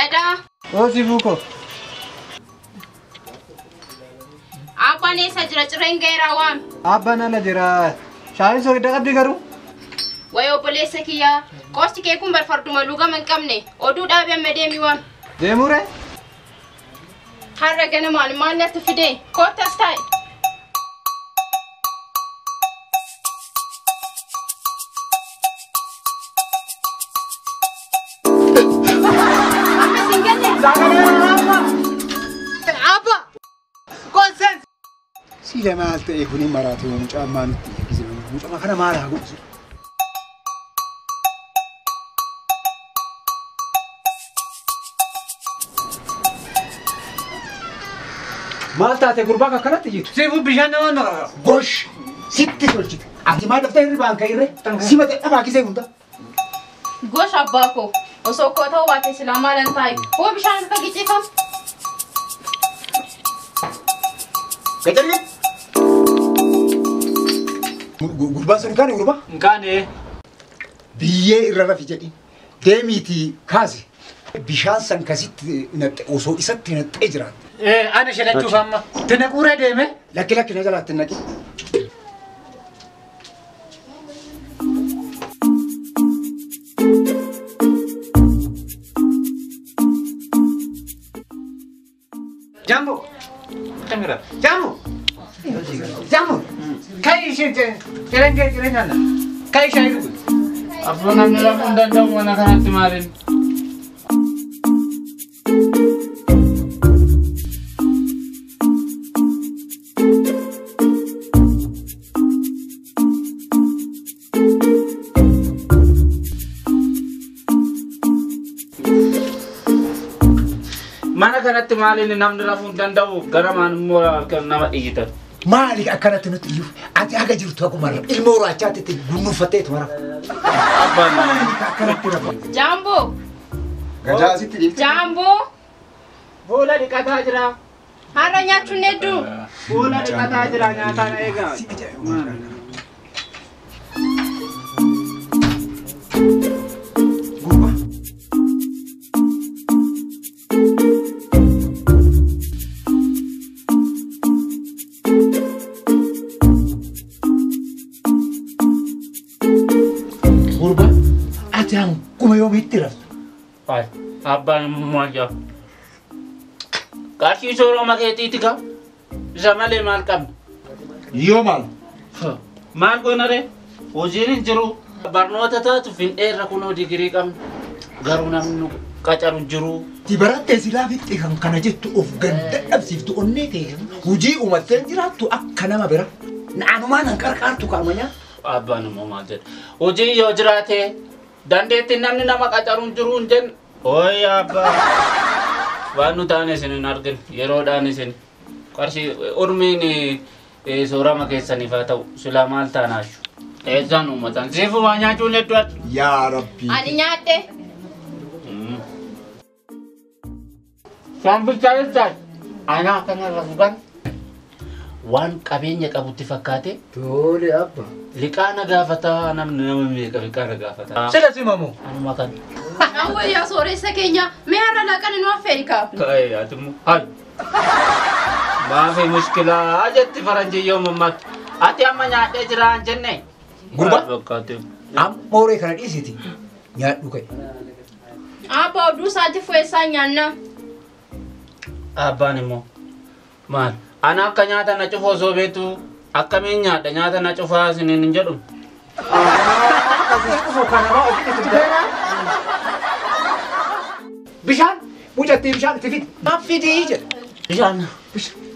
Gadaa. Oosii fuukoo. Abbaan eessa jira? Cireen ga'eera waami. Abbaan ala jira. Shaayiin soogidda qabdi garuu. Wayi obboleessa kiyyaa. Qosti kee kun barfarduma luugama hin qabne. Oduu dhaabee amma deemi waami. Deemuree? Har'a ganamaan maal natti fidee? Koottas taa'i. Amma siin galle. Abba! Konsens! Siila maal ta'e kuni maraate mucaa ammaa nutti eegisee mucaa kana maal haa godhu? Maal taate gurbaa akkanatti jiitu? Siifuu bishaan nama naqaa. Gosh! Sitti tolchite. Ati maal daftee hirribaan ka'irre? Si mata dhabaa kisee hunda. Gosh abbaa koo. Osoo koo ta'uu baate silaa maalan taa'i. Hoo bishaan irra gicciifam. Gajarri! Gurbaan sun kaane gurbaa? Hin kaane. Biyyee irra rafi jedhi. Deemiitii kaasi. Bishaan san kasitti naqxe osoo isatti naqxee jiraatte. Ana shalachuuf amma. Tinaquuree deeme. Lakki lakki na jalaatti naqi. Jambo. Kamera. Jambo. Jambo. Kai ishee cireen ga'e cireen nyaanna. Kai shaayii dhugu. Abbaan namni rafuu hin danda'u mana kanatti maaliin? Mana kanatti maaliin namni rafuu hin danda'u garamaan immoo halkan nama dhiyyitan. Maali akkanatti nuti iyyuu ati haga jirtu akkuma ilmoo raachaatti itti gunnuunfatteetu mara. Abbaan Maali akkanatti rafa? Jaamboo. Gadaa asitti dhiifte. Jaamboo. Fuula dhiqataa jira. Har'a nyaachuun hedduu. Fuula dhiqataa jira nyaataan eegaa. Si ajaa'iba. Gurbaa. Gurbaa ati hanguma yoomiitti rafta? Abbaan maal jaa? Qarshii sooroma keetiiti kaa? Isa malee maal qabna? Yoo maal? Maal goona ree? Hojiin hin jiru. Barnoota taatu finxeerra kunoo digirii qabna. Garuu namni nu qacaru hin jiru. Ti barattee silaa fixxe kan kana jettu of ganda dhabsiiftu onnee ta'e hojii uumattee jiraattu akka nama bira. Naanumaan hin qarqaartu qaama nyaa. Abbaan immoo maal jedha? Hojiin yoo jiraate dandeettiin namni nama qacaru hin jiru hin jenne. Ooyi abbaa. Waan nu taane isin hin argine yeroodhaan isin qarshii urmiin soorama keessaniif haa ta'u silaa maal taanaashu. Eessaan uummatan siifuu waa nyaachuun hedduu ati. Yaa Rabbi. Ani nyaadhe. Saambichaa jechaan anaa akkanarra fugan waan qabeenya qabutti fakkaate Tole abba. liqaa na gaafataa namni nama meeqa liqaa na gaafataa. Sila simamu. Anuma kan. Awwayyaa sooressa keenya. Mee har'a laaqana nu affeeri kaa. Kai atimu hai. Maafi mushkilaa jetti faranjii yoo mammaaktu. Ati amma nyaadhee jira hin jenne. Gurbaa. Fakkaate. Amma horii kana dhiisiti nyaadhu ka'e. Abbaa oduu isaatti fu'eessaa nyaanna. Abbaan immoo maal? Ana akka nyaata na cufu osoo beektu akkamiin nyaadha nyaata na cufaa isiniin hin jedhu. Bishaan mucattii bishaan itti fidi. Maal fidii jedha. Bishaan.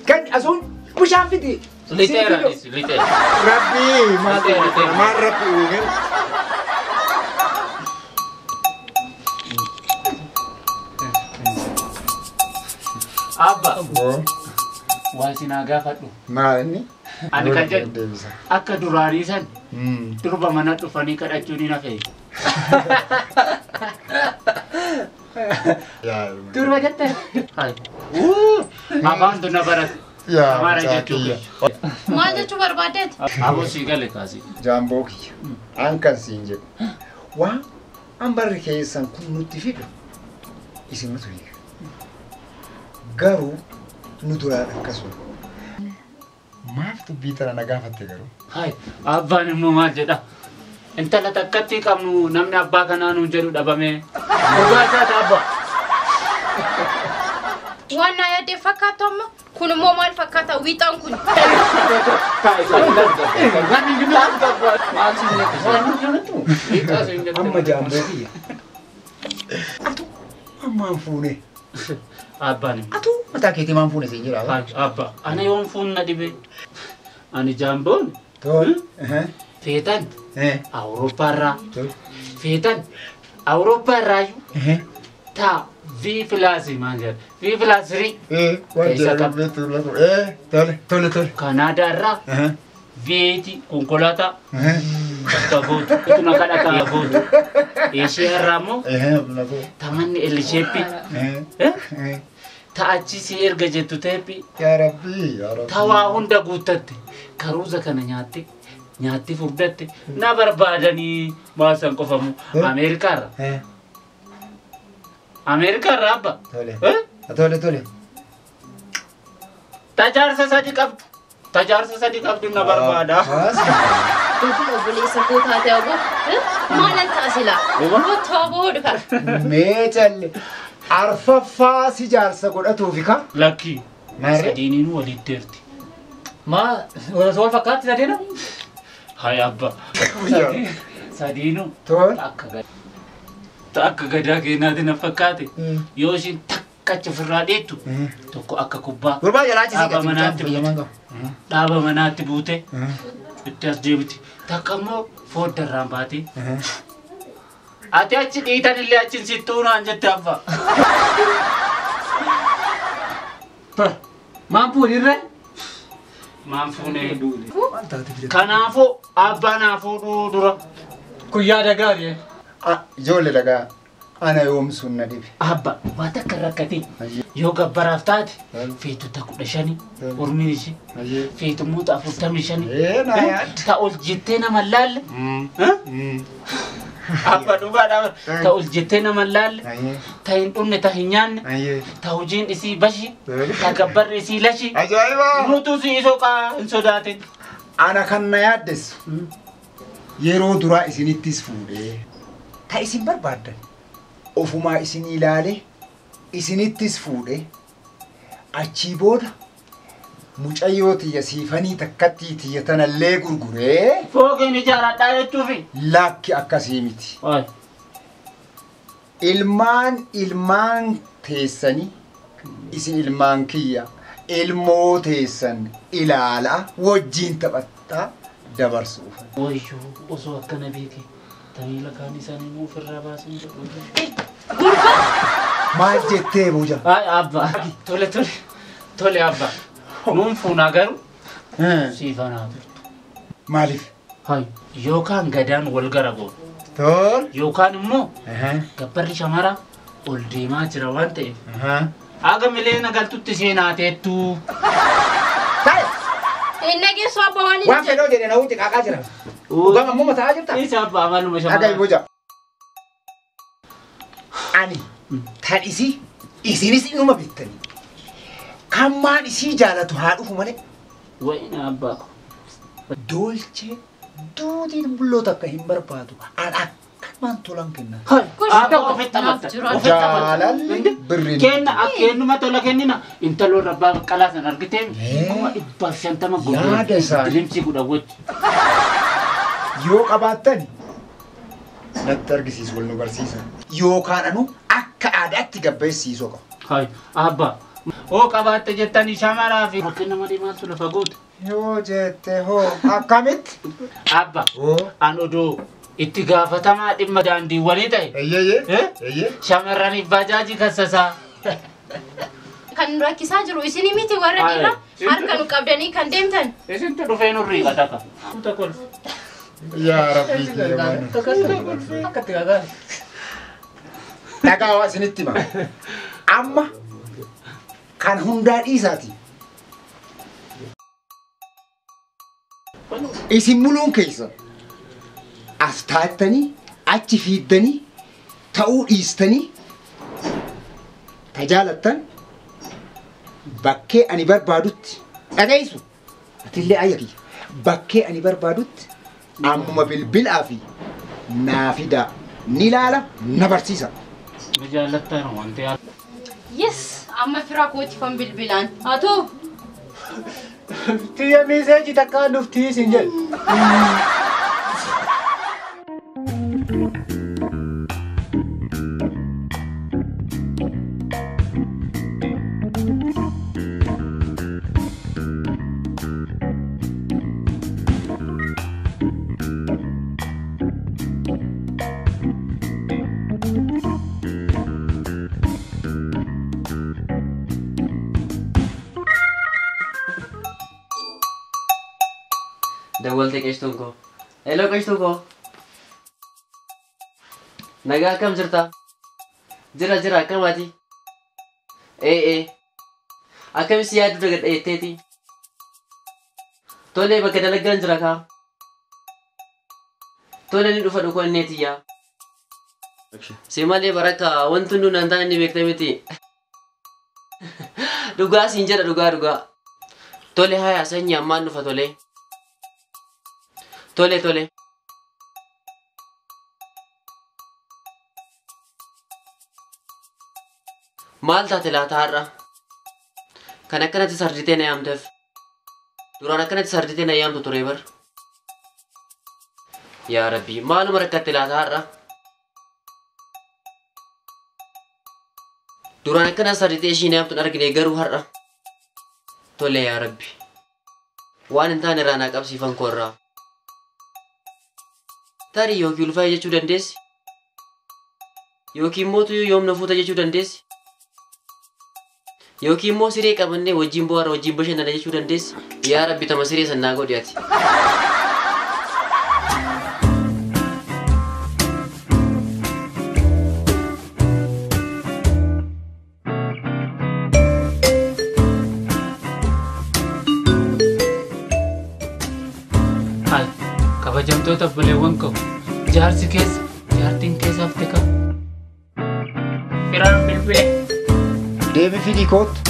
Kan asuun bishaan fidi. Lixeera lixeera. Rabbii maal Lixeera. maal rabbi uume. Abba waan sinaa gaafadhu. Maal inni? Ani kan jedhu akka duraanii san durba mana dhufanii kadhachuun hin hafe. Durba jette. Hai. Afaan tun na barate. Yaa Amaara mucaa jechuu kiyya. Maal jechuu barbaaddeet? Aboo sii gale kaasi. Jaamboo kiyya. An kan siin jedhu. Waan an barri keessan kun nutti fidu Isinumatu beeka. Garuu nu duraan akkasuma. Maaf dubbii tana na gaafatte garuu? Hai, abbaan immoo maal jedha? Intala takkatti qabnu namni abbaa kanaa nuun jedhu dhabame. Dhugaa isaati abbaa. Waan na yaaddee fakkaatu amma kun immoo maal fakkaata wiixaan kun? Amma jaamboo kiyya. Atu ammaan fuune. Abbaan immoo. Atu mataa keetii maan fuune siin jira. Abba, ana yoon fuun na dhibe. Ani jaamboon. Tol. Feetan. Awurooppaarraa. Feetan. Awurooppaarraayyuu. Ta V plus maal jedha? V plus 3. Waan jedhamu tole tole tole. Kanaadaarraa. V8 konkolaataa. Bakka gootu. Ituma kadhataa gootu. Eeshiyaarraa immoo. Tamanni L shape. Ta achi si erga jettu teephi. Yaa Rabbi yaa Rabbi. Ta waa hunda guuttatte. Karuuza kana nyaatte. Nyaatti furdatte. Na barbaadanii maasan qofamu. Ameerikaarra. Ameerikaarraa abba. Tole. Tole tole. Tajaarsa sadi qabdu. Tajaarsa sadi qabdu na barbaada. Kun obboleessa koo taate aboo. Maalan ta'a silaa? Kottu aboo dhufa. Mee calle arfaffaa si jaarsa godhatuufi ka? Lakki. Sadiiniinuu walitti deerti. Maa wal fakkaatti sadeena? Hai abba. Sadiinuu. Tol. Akka gadi. Akka gadaa keenyaatti na fakkaate. Yoo ishiin takka achi ofirraa dheettu tokko akka kubbaa. Gurbaa jalaa achi Dhaaba manaatti buute. Dhaaba manaatti buute. Itti as deebiti. Takka immoo fooddarraan baate. Ati achi dhiitan illee achi sittuu naan jette abba. Maan fuudhirre? Maan fuunee? Kanaafuu abbaa naa fuudhuu dura. Kun yaada gaarii. Ijoollee dhagaa ana yoomsuun na dhibe. Abba waan takka rakkate yoo gabbaraaf taate feetota 15 ormiin ishee feetummoota 45 ta ol jettee nama laalle. Abba dhugaadhaa ta ol jettee nama laalle ta hin dhumne ta hin nyaanne ta hojiin isii bashi ta gabbarri isii lashi. Ajaa'iba! Nutu si isoo qaa hin sodaatin. Ana kan na yaaddessu yeroo duraa isinittis fuudhee ta isin barbaaddan ofumaa isin ilaale isinittis fuudhee achii booda mucayyoo tiyya siifanii takkattii tiyya tanallee gurguree. Fooqeen ijaaradhaa jechuufi. Lakki akkasii miti. Ilmaan ilmaan teessanii isin ilmaan kiyya ilmoo teessan ilaalaa wajjin taphattaa dabarsuuf. Wayyoo osoo akkana beekee. Tamiila kaan isaanii immoo ofirraa baasin jedhu. Gurbaa! Maal jettee buuja? Hai abba. Tole tole. Tole abba. Nuun fuunaa garuu siifanaa turtu. Maaliif? Hai yookaan gadaan wal gara goonu. Tol. Yookaan immoo gabbarri shamaraa ol deemaa jira waan ta'eef. Haga mileena galtutti seenaa teettu. Ta'e! Inni geessu abba waan inni Waan fedhoo jedhe na wuti qaaqaa jira. Dhugaama ammoo mataa jirta? Isa abbaa maaluma shamaraa. Dhagaa boja. Ani tan isii isinis inuma bittanii. Kan maan isii jaalatu haa dhufu malee. Wayina abbaa ko. Dolchee duutiin bulloo takka hin barbaadu. An akkanumaan tolan kenna. Abbaa ofitti amatta. Jaalalli birriin. Kenna akkeenuma tola kennina. Intaloon abbaa baqqalaa san argitee 150,000 Yaada isaanii. Dilimsii kudha wajji. Yoo qabaattan natti argisiisu wal nu barsiisa. Yookaan anu akka aadaatti gabbeessiisoo qaba. Hai abbaa. Hoo qabaatte jettanii shamaraa fi rakkina malee maaltu lafa goote. Yoo jette hoo akkamitti? Abba an odoo itti gaafatamaa dhimma daandiiwwanii ta'e. Eeyyee. Eeyyee. Shamarraniif baajaajii kassasaa. Kan nu rakkisaa jiru isinii miti warra dhiiraa harka nu qabdanii kan deemtan. Isintu dhufee nurrii qataka. Yaa Rabbii kiyya maana. Dhagaa waa isinitti hima. Amma kan hundaa dhiisaati. Isin muluun keessa as taattanii achi fiiddanii ta'uu dhiistanii Tajaalattan bakkee ani barbaadutti dhageessu. Atillee ayya kiyya. Bakkee ani barbaadutti ammuma bilbilaa fi naa fidaa. Ni ilaala na barsiisa. Ni jaallattan wanti haala. Yes, amma firaa kootifan bilbilaan. Haa ta'u. Tiyya miiseeji takkaan dhuftii siin jedhu. Dawwalte qeeshtuun koo. Hello qeeshtuu koo. Nagaa akkam jirta? Jira jira akkam ati? Ee. Akkam si yaaddu dagadha jetteeti? Tolee bakka dalaggaan jira kaa. Tolee ni dhufa dhukoo inneetiyyaa. Si malee baraka wanti hunduu naan taane ni beekta miti. Dhugaa siin jedha dhugaa dhugaa. Tolee haya sanyii ammaan dhufa tolee. Tole tole. Maal taate laata har'a? Kan akkanatti sarditee na yaamteef. Duraan akkanatti sarditee na yaamtu ture bar. Yaa Rabbi maaluma rakkatte laata har'a? Duraan akkana sarditee ishii na yaamtu hin argine garuu har'a. Tole yaa Rabbi. Waan hin taane irraa naa qabsiifan koo irraa. Tarii yookiin ulfaa'e jechuu dandeessi. Yookiin immoo tuyyuu yoom na fuuta jechuu dandeessi. Yookiin immoo siree qabannee wajjin bohaara wajjin bashannana jechuu dandeessi. Yaa Rabbi tama siree san naa godhi ati. Hai, kabajamtoota obboleewwan koo jaarsi keessa jaartiin keessa hafte ka. Firaan bilbile. Deemi fidii kootu.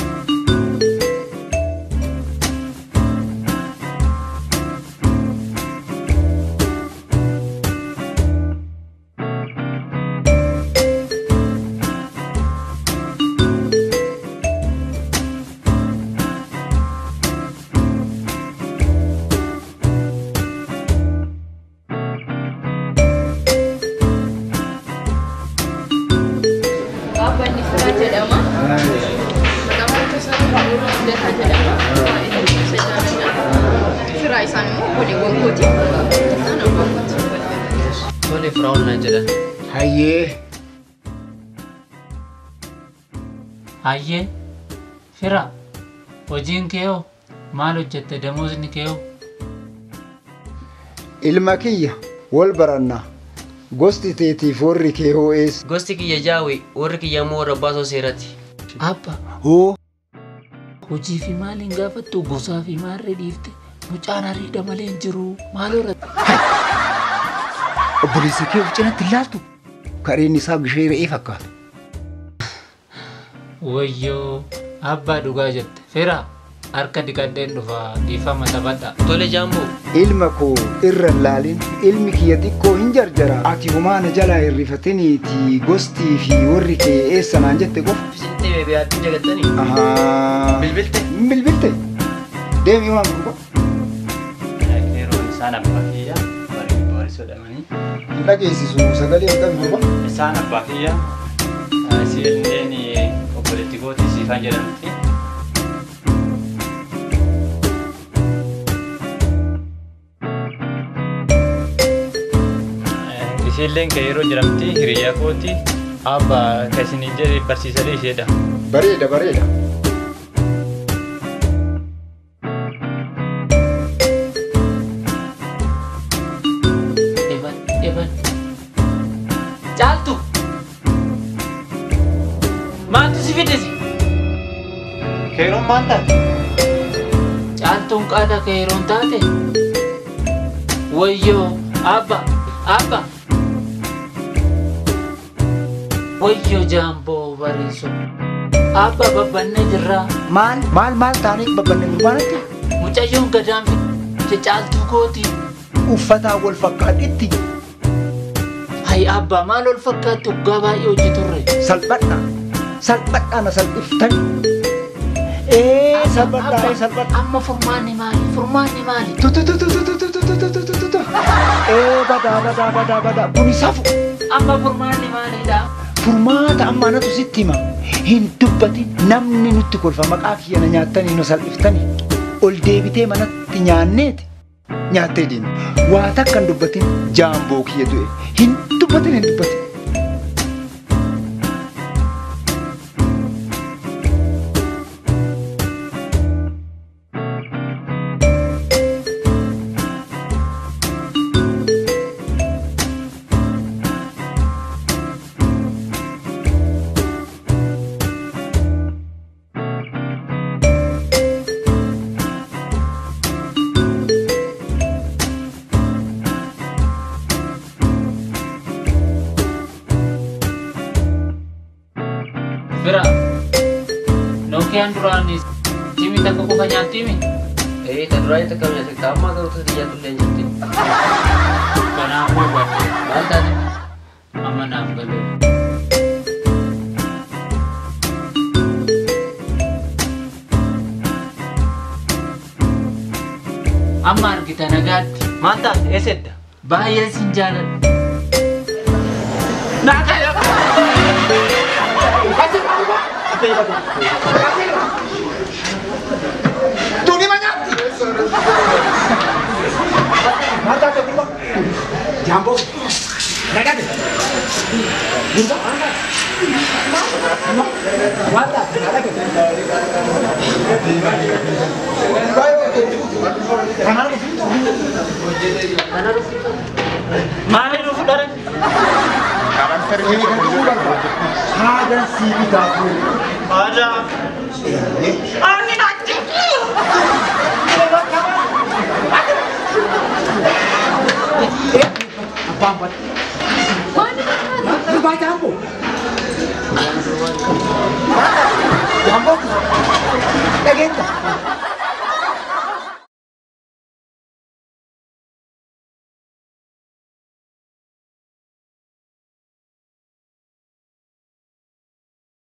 Abbanni firaa jedhama. Maqaan isaa Guddataa jedhama. Isa jaaladha. Firaa isaan immoo obboleewwan kooti. Isaan abbaan kooti. Tole Firaa'ol naan jedhan. Hayyee. Hayyee fira hojiin kee hoo maal hojjette damoosni kee hoo? Ilma kiyya wal barannaa. Gosti teetiif warri kee hoo eessa? Gosti kiyya Jaawi warri kiyya immoo warra abbaa seerati. Abba Hoo hojii fi maaliin gaafattu gosaa fi maarree dhiifte mucaan hariidha malee hin jiru maal horate? Obboleessa kee of cinatti hin laaltu. Kareen isaa gishee re'ee fakkaata. Wayyoo abbaa dhugaa jette fira harka dhiqadheen dhufa dhiifama taphadha. Tole Jaamboo. Ilma koo irra hin laalin ilmi kiyya xiqqoo hin jarjara. Ati homaa na jalaa hirrifatiniiti gostii fi warri kee eessa naan jette qofa. Isinitti beebii dagattanii. Ahaa. Bilbilte. Bilbilte. Deemi waan gurgura. Yeroon isaan abbaa kiyya barii jedhamanii. Hin dhageessisu sagalee hin qabu gurba. Isaan abbaa kiyya isheen obboleetti kooti Siifaan jedhamti. Isheen kan yeroo jedhamti hiriyaa kooti abbaa kan isiniin jedhe barsiisalee isheedha. Bareeda bareeda. Eban eban. Caaltu. Maaltu si fidisi? Keeroon maal taate? Caaltuun qaata keeroon taate? Wayyoo abba abba. Wayyoo Jaamboo bariisoo. Abba babbannee jirra. Maal maal maal taanee babbanne gurbaanatti? Mucayyoon gadaan fi caaltuu kooti. Uffataa wal fakkaadhitti. Hay abbaa maal wal fakkaatti waggaa baay'ee hojii turre. Salphadha. Salphadhaa na salphiftani. Ee salphadhaa ee salphadha. Amma furmaanni maali? Furmaanni maali? Tu tu tu tu tu tu tu tu tu tu tu tu. Ee badaa badaa badaa badaa kuni safu. Amma furmaanni maalidha? Furmaata amma anatu sitti hima. Hin dubbatin namni nutti kolfa maqaa kiyya na nyaattanii nu salphiftanii. Ol deebitee manatti nyaanneeti. Nyaattee deemi. Waa takka hin dubbatin jaamboo kiyya du'e. Hin dubbatin hin dubbatin. Fira, Nokiaan duraan simii takka qofa nyaatti mi? Ee kan duraanii takka nyaatti amma garuu tasa nyaatu illee hin jirti. Kanaafuu badde. Maal taate? Amma naaf galee. Amma argita nagaatti. Maal taate? Eessedda? Baay'ee sin jaaladha. Tuni manyaatti. Maal taate gurba? Jaamboo. Nagaate. Gurba. Maal taate? Kanaan dhufu. Maali dhufu dhare? Haadan sii bitaa ture. Aadaa. Ani natti. Abbaan bad. Gurbaa jaamboo. Jaamboo. Dhageetta.